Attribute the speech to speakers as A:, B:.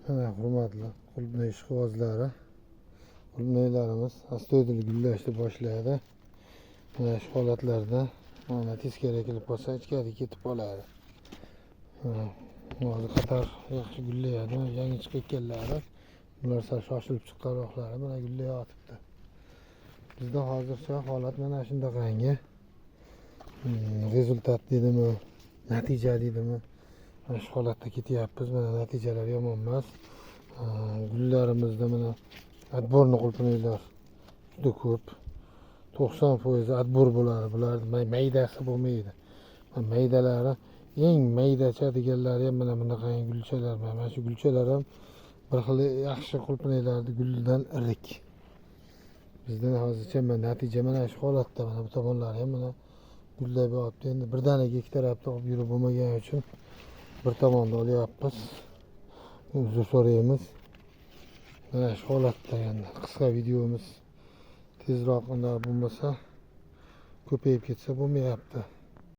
A: Mana, hurmatli qulupnay ishqibozlari, qulupnaylarimiz astoydil gullashni boshladi. Mana shu holatlarda mana teskari kelib qolsa, ichkariga ketib qoladi. Mana hozir qator yaxshi gullayapti. Mana yangi chiqayotganlari, bular sal shoshilib chiqqanroqlari mana gullayotibdi. Bizda hozircha holat mana shunaqangi. Результат deydimi, natija deydimi, mana shu holatda ketyapmiz. Mana natijalar yomon emas. Gullarimizda mana отборный qulupnaylar juda ko'p, 90% отбор bo'ladi. Bularni maydasi bo'lmaydi. Mana maydalari, eng maydacha deganlari ham mana bunaqangi gulchalar. Mana shu gulchalar ham bir xil yaxshi qulupnaylarni gulidan irik. Bizda hozircha mana natija mana shu holatda. Mana bu tomonlari ham mana gullab yotibdi. Endi birdaniga ikki tarafda olib yurib bo'lmagani uchun bir tomonda olyapmiz, uzr so'raymiz. Mana shu holatda. Endi qisqa videomiz, tezroq unday bo'lmasa, ko'payib ketsa bo'lmayapti.